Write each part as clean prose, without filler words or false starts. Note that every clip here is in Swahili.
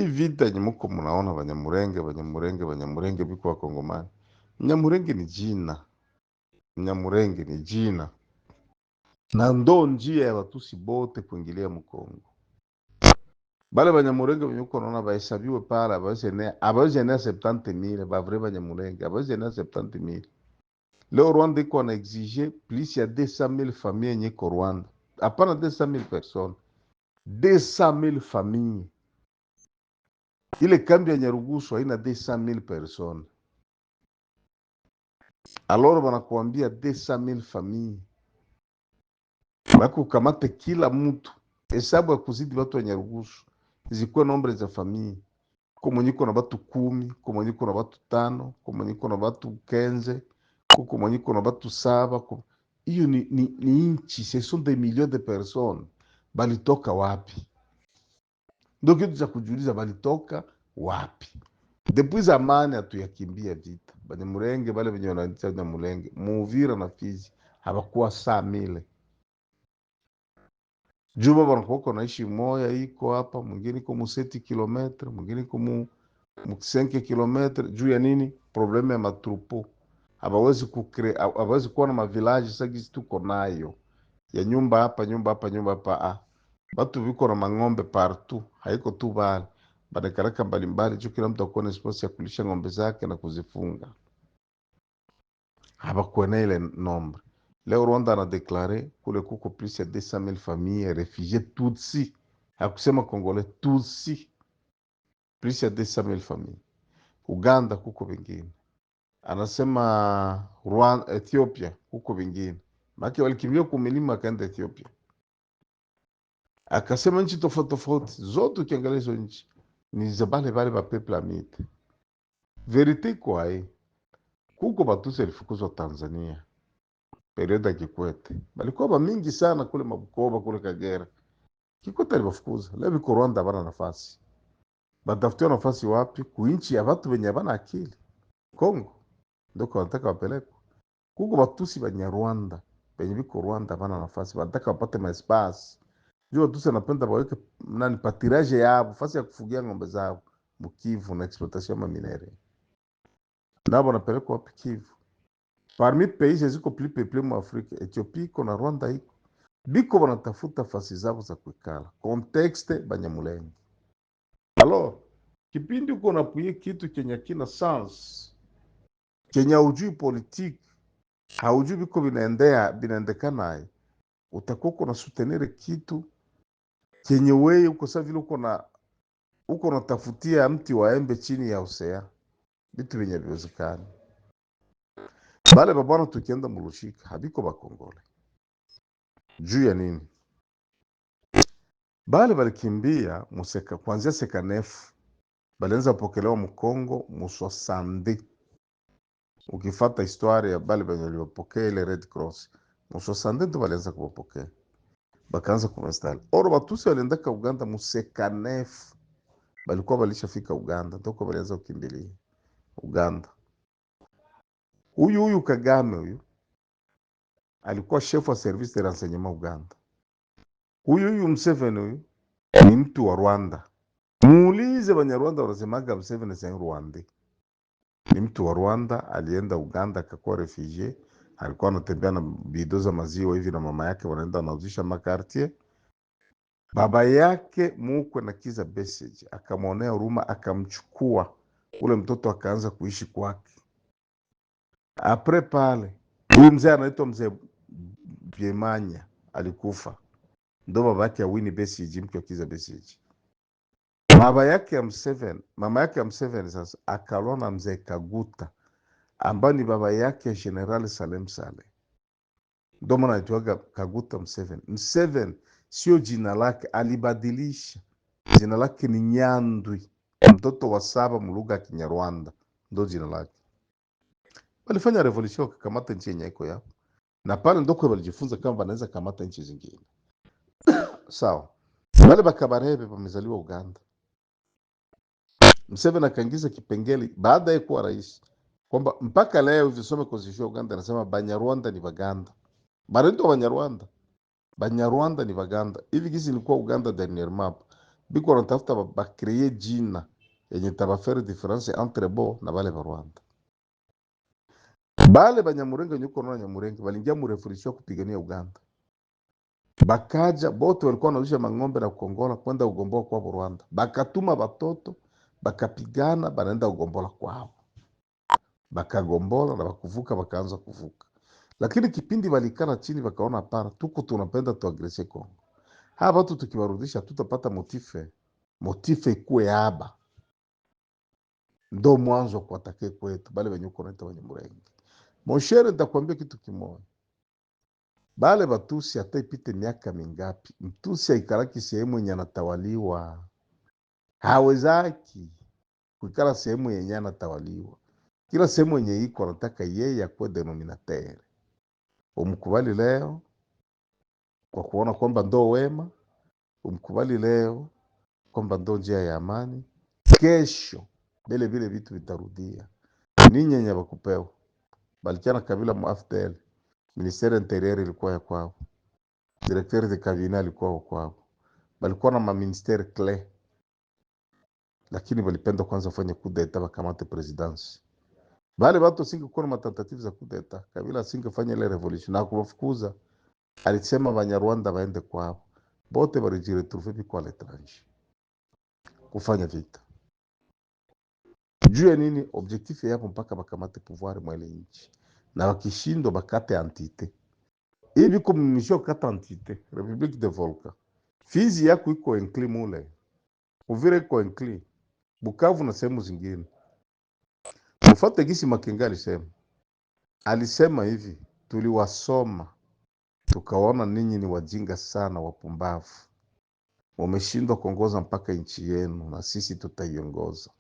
Hii vita yenye muko munaona Banyamurenge, Banyamurenge, Banyamurenge biko Wakongomani. Mnyamurenge ni jina, Mnyamurenge ni jina, na ndo njia ya Watusi bote kuingilia Mkongo. Bale Banyamurenge benye uko naona bahesabiwe pale, abawezi enea 70,000. Ba vrai Banyamurenge abawezi enea 70,000. Leo Rwanda iko na exige plus ya 200,000 famille yenye iko Rwanda, hapana 200,000 personnes, 200,000 famille. Ile kambi ya Nyarugusu haina 200,000 personnes, alors banakuambia 200,000 famille, bakukamate kila mtu hesabu ya kuzidi watu wa Nyarugusu zikuwe nombre za famille, ko mwenye iko na batu 10, ko mwenye iko na batu 5, ko mwenye iko na batu 15, kuko mwenye iko na batu 7. Hiyo ni inchi, ce sont des millions de personnes. Balitoka wapi? Ndio kitu cha kujiuliza, balitoka wapi? Depuis zamani hatuyakimbia vita. Banyamulenge bale benye wanaita Banyamulenge Muvira na Fizi habakuwa saa mile juba banakuwa naishi moya iko hapa, mwingine iko mu 7 kilomètres, mwingine iko mu 5 kilomètres. Juu ya nini? Problème ya matroupeaux. Hawawezi kucréer, hawawezi kuwa na mavillages sagisi tuko nayo ya nyumba hapa, nyumba hapa, nyumba hapa. Ah, batu viko na mang'ombe partout, haiko tu bale banakaraka mbalimbali juu kila mtu akuwa na espace ya kulisha ng'ombe zake na kuzifunga. Habakuwa na ile nombre. Leo Rwanda ana déclaré kule kuko plus ya 200,000 familles réfugiés Tutsi, hakusema Congolais, Tutsi, plus ya 200,000 familles. Uganda kuko vingine, anasema Rwanda, Ethiopia kuko vingine, maana walikimbia kumilima akaenda Ethiopia. Akasema nchi tofauti tofauti zote, ukiangalia hizo nchi ni za bale bale ba peuple hamite. Vérité kwa hii, kuko Batusi alifukuzwa Tanzania période ya Kikwete, balikuwa ba mingi sana kule Mabukoba, kule Kagera. Kikwete alibafukuza. Leo biko Rwanda, bana nafasi, batafutiwa nafasi wapi? Kuinchi ya watu wenye bana akili, Kongo ndoko wanataka wapelekwa. Kuko Batusi Banyarwanda benye biko Rwanda bana nafasi, wanataka wapate maespace juu Watusi wanapenda waweke nani pâturage yabo, fasi ya kufugia ng'ombe zao Mukivu na exploitation ya maminerais, nabo wanapelekwa wapi? Kivu. Parmi pays ziko plus peuplé mu Afrika, Ethiopia iko na Rwanda iko, biko wanatafuta fasi zabo za kuikala. Contexte Banyamulenge. Alors kipindi uko napuye kitu kenye kina sens, kenye haujui politique, haujui biko binaendea binaendekana, utakuwa uko na soutenir kitu kenye weye uko sa vile uko natafutia mti wa embe chini ya usea, vitu vyenye viwezekani. Bale babwana tukienda mulushika habiko bakongole juu ya nini? Bale balikimbia museka kuanzia 59, balianza kupokelewa Mkongo mu 62. Ukifata historia ya bale benye waliopokea ile Red Cross mu 62 ndo balianza kuwapokea, bakaanza kuinstaller. Or Batusi waliendaka Uganda mu 59, balikuwa balishafika Uganda, ndoko balianza kukimbilia Uganda. Huyu huyu Kagame huyu alikuwa chef wa service de renseignement Uganda. Huyu huyu Museveni huyu ni mtu wa Rwanda. Muulize Banyarwanda wanasemaga Museveni c'est un Rwandais. Ni mtu wa Rwanda, alienda Uganda akakuwa réfugié, alikuwa anatembea na bidon za maziwa hivi na mama yake, wanaenda wanauzisha maquartier. Baba yake mukwe na Kiza Besigye akamwonea huruma, akamchukua ule mtoto akaanza kuishi kwake. Après pale, huyu mzee anaitwa mzee Byemanya alikufa, ndo baba yake ya Winnie Besigye, mke wa Kiza Besigye. Baba yake ya Museveni, mama yake ya Museveni sasa akalwa na mzee Kaguta ambaye ni baba yake ya General Salem Saleh, ndo maana anaitwaga Kaguta Museveni. Museveni sio jina lake, alibadilisha jina lake ni Nyandwi, mtoto wa saba mulugha ya Kinyarwanda, ndo jina lake. Walifanya révolution wakakamata nchi yenye iko yao, na pale ndo kwa walijifunza kama wanaweza kamata nchi zingine. Sawa, wale bakabarebe wamezaliwa Uganda. Museveni akaingiza kipengele baada ya kuwa rais kwamba mpaka leo hivi some constitution ya Uganda anasema Banyarwanda ni Baganda, barendo Banyarwanda, Banyarwanda ni Baganda. Hivi gisi ilikuwa Uganda dernièrement, Biko wanatafuta bacréer jina yenye tabafaire différence entre bo na bale ba Rwanda. Bale Banyamurenge nyuko na Nyamurenge balingia mu révolution kupigania Uganda, bakaja bote walikuwa wanauzisha mang'ombe na kukongola kwenda kugomboa kwa Rwanda, bakatuma batoto bakapigana, banaenda kugombola kwao, bakagombola na bakuvuka, bakaanza kuvuka. Lakini kipindi walikala chini wakaona, hapana, tuko tunapenda tuagresser Kongo, hawa watu tukiwarudisha tutapata motif, motif ikuwe haba ndo mwanzo wa kuattaquer kwetu bale wenye uko naita Banyamurenge. Mon cher, nitakwambia kitu kimoja, bale batusi hata ipite miaka mingapi, mtusi aikalaki sehemu yenye anatawaliwa, hawezaki kuikala sehemu yenye anatawaliwa. Kila sehemu yenye iko anataka yeye akuwe dénominateur. Umkubali leo kwa kuona kwamba ndo wema, umkubali leo kwamba ndo njia ya amani, kesho vile vile vitu vitarudia. Ninyi yenye bakupewa balichana Kabila mu AFDL, ministère intérieur ilikuwa ya kwao, directeur de cabinet alikuwa wa kwao, balikuwa na maministère clé, lakini balipenda kwanza fanya coup d'état bakamate présidence. Bale batu singekuwa na matentatives za coup d'état, Kabila asingefanya ile révolution na kuwafukuza. Alisema Banyarwanda baende kwao, bote balijiretrouver biko à l'étranger kufanya vita juu ya nini? Objectif yapo mpaka bakamate pouvoir mwele nchi, na wakishindwa bakate entité hivi kumisho kata entité République de Volca. Fizi yako iko inclus mule, Uvira iko inclus, Bukavu na sehemu zingine. Mufate gisi Makenga alisema, alisema hivi, tuliwasoma tukaona ninyi ni wajinga sana, wapumbavu, wameshindwa kuongoza mpaka nchi yenu, na sisi tutaiongoza,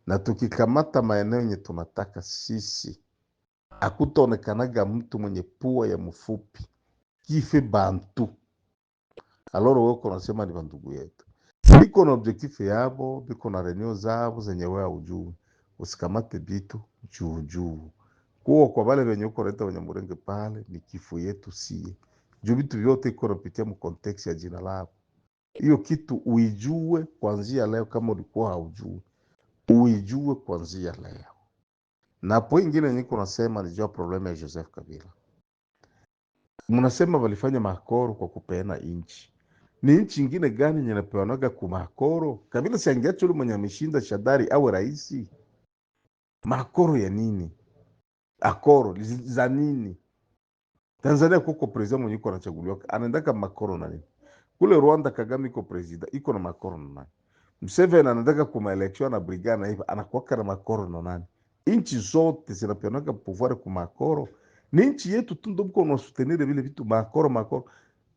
na tukikamata maeneo yenye tunataka sisi, hakutaonekanaga mtu mwenye pua ya mfupi kife bantu. Alors wewe uko unasema ni bandugu yetu, biko na objectif yabo, biko na réunion zabo zenye wewe haujui. Usikamate bitu juu juu. Kuwa kwa wale wenye uko leta Banyamulenge pale ni kifo yetu sie, juu vitu vyote iko napitia mu contexte ya jina lako. Hiyo kitu uijue kuanzia leo, kama ulikuwa haujui, uijue kuanzia leo. Na po ingine niko nasema ni juu ya problème ya Joseph Kabila. Mnasema walifanya maaccord kwa kupeana inchi. Ni nchi ingine gani yenye napeanaga ku maaccord? Kabila si angeacha ule mwenye ameshinda Shadary awe raisi? Maaccord ya nini? Accord za nini? Tanzania kuko président mwenye iko anachaguliwa anaendaka maaccord na nini? Kule Rwanda Kagame iko président iko na maaccord na nani? Museveni anaendaka kuma élection na brigana hivi anakuwaka na maaccord na nani? Inchi zote zinapeanaga pouvoir ku maaccord. Ni nchi yetu tu ndo mko mnasoutenir vile vitu maaccord maaccord.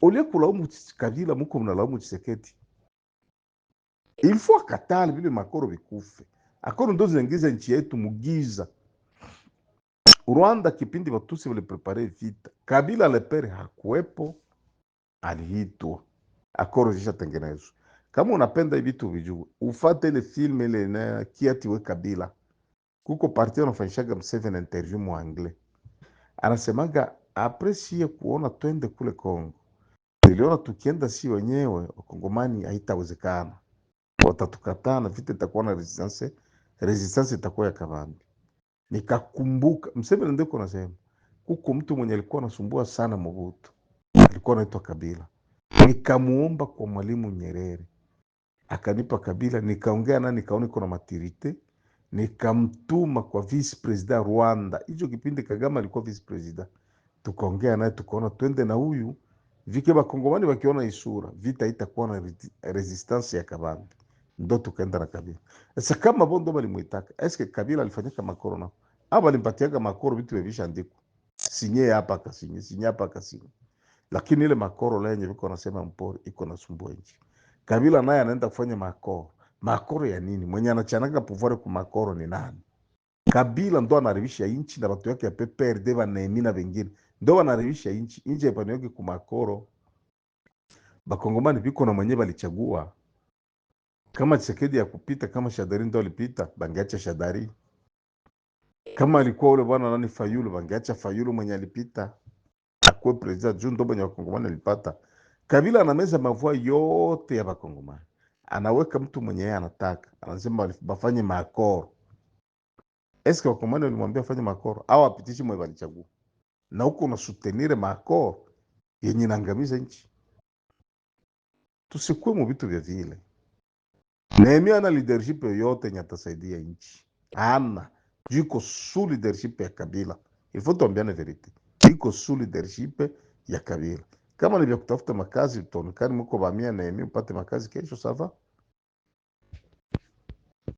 Olie kulaumu Kabila, muko mnalaumu Tshisekedi. Il faut akatale vile maaccord vikufe. Accord ndo zinaingiza nchi yetu mugiza. Rwanda kipindi Watusi walipréparer vita, Kabila le père hakuwepo, aliitwa, accord zishatengenezwa. Kama unapenda hivi vitu vijue, ufate ile film ile na kiati we Kabila, kuko partie anafanyishaga Museveni interview mu anglais, anasemaga après sie kuona twende kule Kongo, tuliona tukienda si wenyewe Wakongomani haitawezekana, watatukataa na vita itakuwa na résistance, résistance itakuwa ya kabambi. Nikakumbuka Museveni ndiko nasema kuko mtu mwenye alikuwa anasumbua sana Mobutu, alikuwa anaitwa Kabila. Nikamuomba kwa Mwalimu Nyerere, akanipa Kabila, nikaongea naye, nikaona iko na maturité, nikamtuma kwa vice président Rwanda. Hicho kipindi Kagame alikuwa vice président, tukaongea naye, tukaona twende na huyu vike bakongomani wakiona isura vita itakuwa na résistance ya kabambi, ndo tukaenda na Kabila. Sasa kama bo ndo balimuitaka, eske Kabila alifanyaka maaccord nao au balimpatiaga maaccord? Vitu vishaandikwa, signer hapa akasigner, signer hapa akasigner, lakini ile maaccord lenye viko nasema mpori iko nasumbua nchi. Kabila naye anaenda kufanya maaccord. Maaccord ya nini? Mwenye anachanaga pouvoir ku maaccord ni nani? Kabila ndo anaribisha inchi na watu yake ya PPRD banemi na wengine ndo wanaribisha inchi. Inchi haipanioke ku maaccord. Bakongomani biko na mwenye balichagua. Kama Tshisekedi ya kupita, kama Shadary ndo alipita, bangeacha Shadary. Kama alikuwa ule bwana nani Fayulu, bangeacha Fayulu mwenye alipita akuwe président juu ndo mwenye wakongomani alipata. Kabila anameza mavoix yote ya bakongomani. Anaweka mtu mwenye yeye anataka, anasema bafanye maaccords. Eske Wakongomani walimwambia afanye maaccords au apitishe mwe balichagua? Na huko unasoutenir maaccords yenye inaangamiza nchi. Tusikuwe mu vitu vya vile. Nehemia ana leadership yoyote yenye atasaidia nchi, ana juu iko sous leadership ya Kabila. Il faut tuambiane vérité, iko sous leadership ya Kabila. Kama ni vya kutafuta makazi, tutaonekana mko bamia Nehemia upate makazi kesho, ça va.